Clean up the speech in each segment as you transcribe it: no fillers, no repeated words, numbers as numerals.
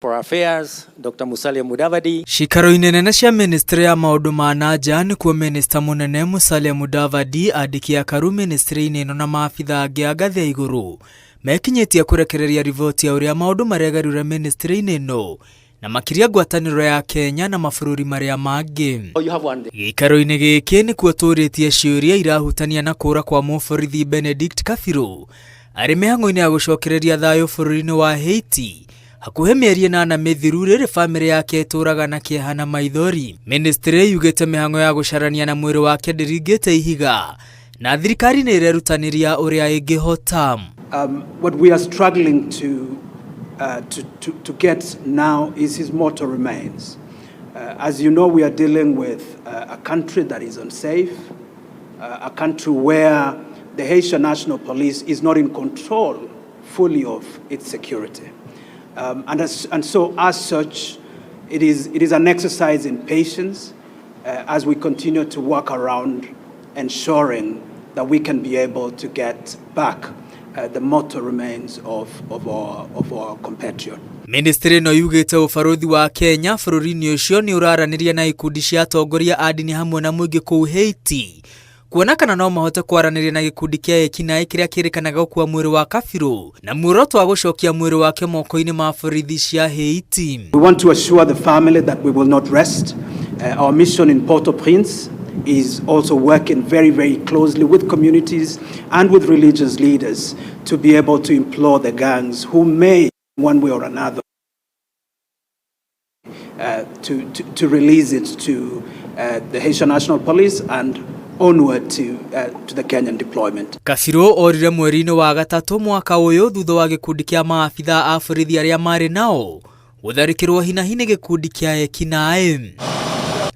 For Affairs, Dr. Musalia Mudavadi. Ciikaro-inĩ nene cia ministry ya maũndũ ma na nja nĩkuo minista mũnene Musalia Mudavadi, andĩki akaru ministry-inĩ ĩno na maabitha angĩ a ngathĩ ya igũrũ mekinyĩtie kũrekereria riboti ya ũrĩa maũndũ maregarũra ministry-inĩ ĩno na makĩria ngwatanĩro ya Kenya na mabũrũri marĩa mangĩ. Oh, you have one there. Gĩikaro-inĩ gĩkĩ nĩkuo tũrĩtie ciũria irahutania na kũũra kwa mũborithi Benedict Kabiru arĩ mĩhang'o-inĩ ya gũcokereria thayũ bũrũri-inĩ wa Haiti hakuhĩ mĩeri 8 mĩthiru rĩrĩ bamĩrĩ yake ĩtũraga na kĩeha na maithori. Ministry yugĩte mĩhang'o ya gũcarania na mwĩrĩ wake ndĩringĩte ihiga na thirikari nĩ ĩrerutanĩria ũrĩa ĩngĩhota. What we are struggling to get now is his mortal remains. As you know, we are dealing with a country that is unsafe, a country where the Haitian National Police is not in control fully of its security. And so, as such, it is an exercise in patience as we continue to work around ensuring that we can be able to get back the mortal remains of our compatriot. Ministry ĩno yugĩte ũbarũthi wa Kenya bũrũri-inĩ ũcio nĩ ũraranĩria na ikundi cia atongoria a ndini hamwe na mũingĩ kũu Haiti kuona kana no mahote kwaranĩria na gĩkundi kĩa ekinaĩ kĩrĩa kĩrĩkanaga gũkua mwĩrĩ wa Kabiru na muoroto wa gũcokia mwĩrĩ wake moko-inĩ ma borithi cia Haiti. We want to assure the family that we will not rest. Our mission in Port-au-Prince is also working very, very closely with communities and with religious leaders to be able to implore the gangs who may, one way or another, to release it to the Haitian National Police and onward to the Kenyan deployment. Kabiru orire mweri-inĩ wa gatatũ mwaka ũyũ thutha wa gĩkundi kĩa maabitha a borithi arĩa marĩ nao gũtharĩkĩrwo hinahi nĩ gĩkundi kĩa ekinaĩ.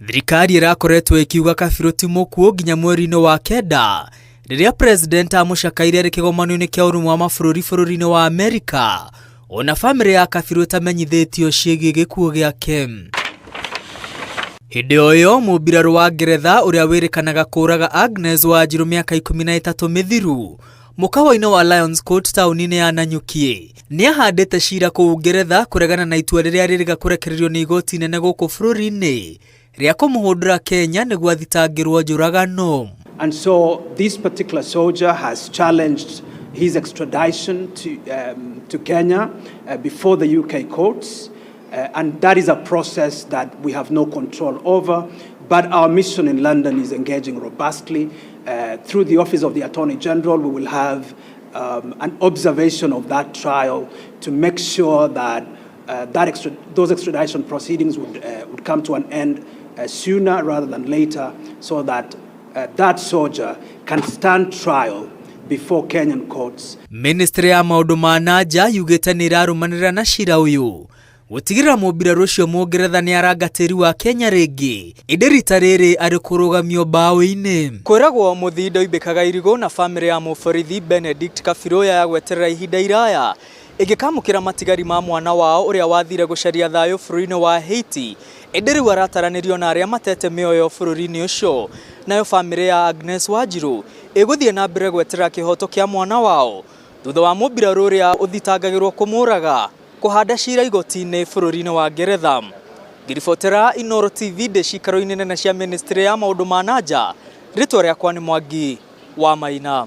Thirikari ĩrakoretwo ĩkiuga Kabiru ti mũkuũ nginya mweri-inĩ wa kenda rĩrĩa president amũcakaire arĩ kĩgomano-inĩ kĩa ũrũmwe wa mabũrũri bũrũri-inĩ wa Amerika, ona bamĩrĩ ya Kabiru ĩtamenyithĩtio ciĩgiĩ gĩkuũ gĩake. Hĩndĩ o ĩyo mũmbirarũ wa Ngeretha ũrĩa wĩrĩkanaga kũraga Agnes Wanjiru mĩaka 13 mĩthiru mũkawa-inĩ wa Lions Court taũni-inĩ ya Nanyuki nĩ ahandĩte cira kũu Ngeretha kũregana na itua rĩrĩa rĩrĩga kũrekererio nĩ igoti nene gũkũ bũrũri-inĩ rĩa kũmũhũndũra Kenya nĩguo athitangĩrwo njũragano. And so this particular soldier has challenged his extradition to Kenya before the UK courts. And that is a process that we have no control over. But our mission in London is engaging robustly. Through the Office of the Attorney General, we will have an observation of that trial to make sure that those extradition proceedings would come to an end sooner rather than later, so that that soldier can stand trial before Kenyan courts. Ministry ya maũndũ ma na nja yugĩte nĩ ĩrarũmanĩrĩra na cira ũyũ gũtigĩrĩra mũmbirarũ ũcio mũngeretha nĩ aranga tĩri wa Kenya rĩngĩ, ĩndĩ rita rĩrĩ arĩ kũrũgamio mbaũ-inĩ. Kwĩragwo mũthindo imbĩkaga irigũ na bamĩrĩ ya mũborithi Benedict Kabiru ya gweterera ihinda iraya ĩngĩkamũkĩra matigari ma mwana wao ũrĩa wathire gũcaria thayũ bũrũri-inĩ wa Haiti, ĩndĩ rĩu arataranĩrio na arĩa matete mĩoyo bũrũri-inĩ ũcio. Nayo bamĩrĩ ya Agnes Wanjiru ĩgũthiĩ na mbere gweterera kĩhoto kĩa mwana wao thutha wa mũmbirarũ ũrĩa ũthitangagĩrwo kũmũraga kũhanda cira igoti-inĩ bũrũri-inĩ wa Ngeretha. Ngĩribotera Inooro TV ndĩ cikaro-inĩ nene cia ministry ya maũndũ ma na nja, rĩtwa rĩakwa nĩ Mwangi wa Maina.